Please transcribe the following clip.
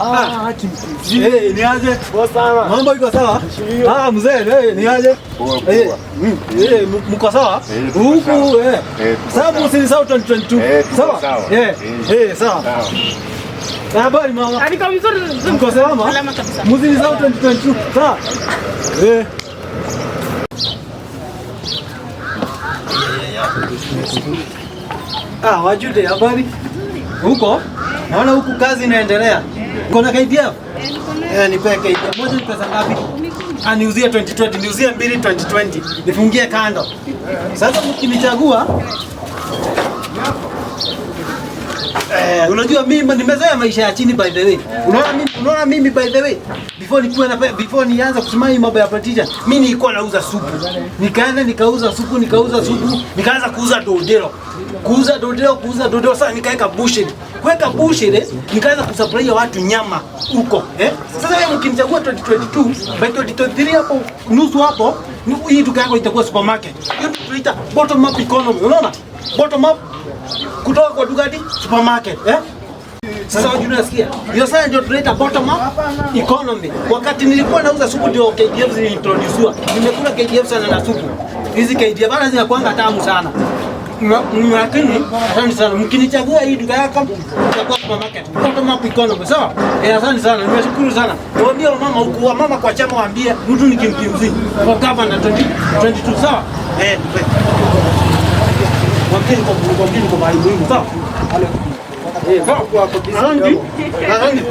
Ah, kimkizi. Eh, ni aje? Poa sana. Mambo iko sawa? Ah, mzee, eh, ni aje? Poa, Eh, poa. eh, mko sawa? Eh, tuko Huku sawa. eh. Eh, tuko Sababu sawa. usinisahau 2022. Eh, tuko Sawa? sawa. Eh, Eh. eh, sawa. Sawa. Na habari mama? Niko vizuri vizuri. Mko salama? Salama kabisa. Msinisahau 2022. Sawa? Eh. Ah, wajude habari? Huko? Naona huku kazi inaendelea. Uko na KDF? Eh, nipe KDF. Moja ni pesa ngapi? Ah, niuzie 2020, niuzie mbili 2020. Nifungie kando. Sasa mkinichagua. Eh, unajua mimi nimezoea maisha ya chini by the way. Unaona mimi by the way, before nikuwe na before nianze kusimamia mambo ya politician, mimi nilikuwa nauza supu. Nikaenda nikauza supu, nikauza supu, nikaanza kuuza dodero. Kuuza dodero, kuuza dodero, sasa nikaweka busheri. Kuweka busheri, nikaanza kusupply watu nyama huko, eh? Sasa wewe mkinichagua 2022, by 2023 hapo nusu hapo, hii duka yako itakuwa supermarket. Hiyo tunaita bottom up economy, unaona? Bottom up kutoka kwa duka hadi supermarket, eh? Sasa wewe unasikia? Hiyo sasa ndio tunaita bottom up economy. Wakati nilikuwa nauza supu ndio KDF ziliintroduciwa. Nimekula KDF sana na supu. Hizi KDF hata zinakuanga tamu sana. Lakini asante sana. Mkinichagua hii duka yako itakuwa supermarket. Bottom up economy, sawa? Eh, asante sana. Nimeshukuru sana. Niwaambie wamama huku, wamama kwa chama waambie mtu ni kimkimzi. For governor 2022, sawa? Eh, mwambie niko mahali muhimu, sawa? Eh, sawa. Asante. Asante.